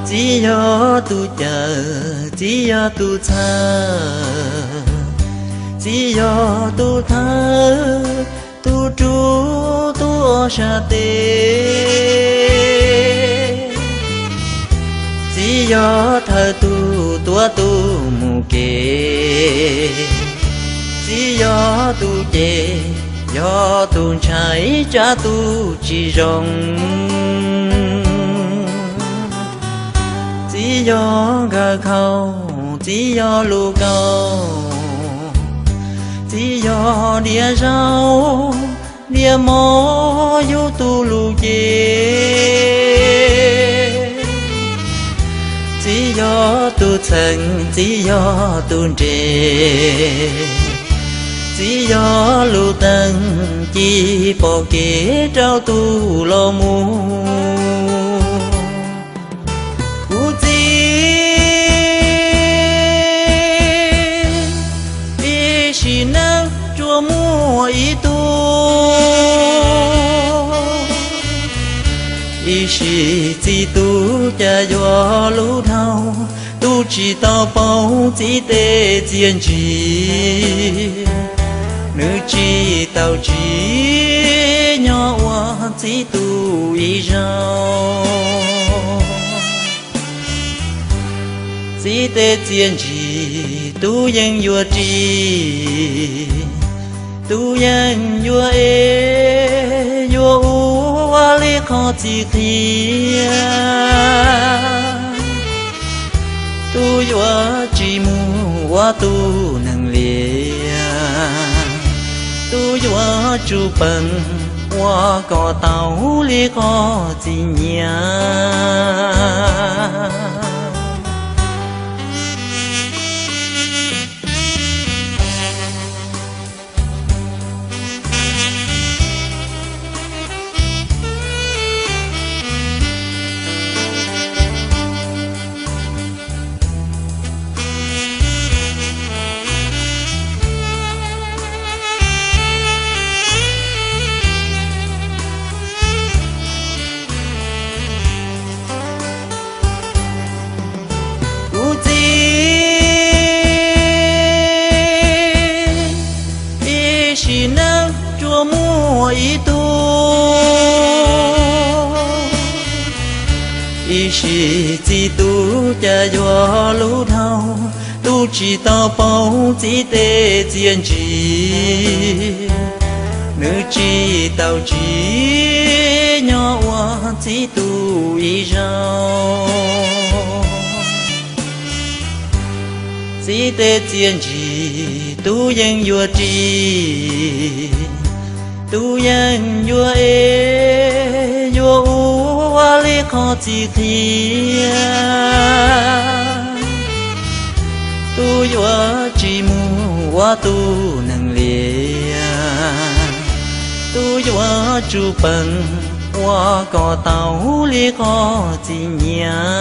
Txiv yog tus cawm, txiv yog tus txhawb, txiv yog tus thawb, tus rub, tus ua sab tes. Txiv yog thawj tus tuav tus mus kev, txiv yog tus cem, yog tus ntshai, tsa tus tsis zoo. Txiv yog nkawm khau, txiv yog lus kaus, txiv yog diav zaub, diav mov, yug tus lus cem. Txiv yog tus txheem, txiv yog tus nres, txiv yog lus teeb, ci pom kev rau tus los mus. Kuv txiv, ib sim neej tsuas muaj ib tug, ib sim txiv tub cas yuav lub dhau. Tub tsis tau paub txiv tej txiaj ntsig, nws tsis tau tsim nyog ua txiv tub ib zaug. Txiv tej txiaj ntsig tub yeej yuav ris, tub yeej yuav ev, yuav ua li qhov txiv qhia. Tub yuav tsis mus ua tus neeg liam, tub yuav tsum peem ua kom tau li qhov txiv nyiam. Kuv txiv, ib sim neej tsuas muaj ib tug, ib sim txiv tub cas yuav lub dhau. Tub tsis tau paub txiv tej txiaj ntsig, nws tsis tau tsim nyog ua txiv tub ib zaug. Txiv tej txiaj ntsig tub yeej yuav ris, tub yeej yuav ev, yuav ua li qhov txiv qhia. Tub yuav tsis mus ua tus neeg liam, tub yuav tsum peem ua kom tau li qhov txiv nyiam.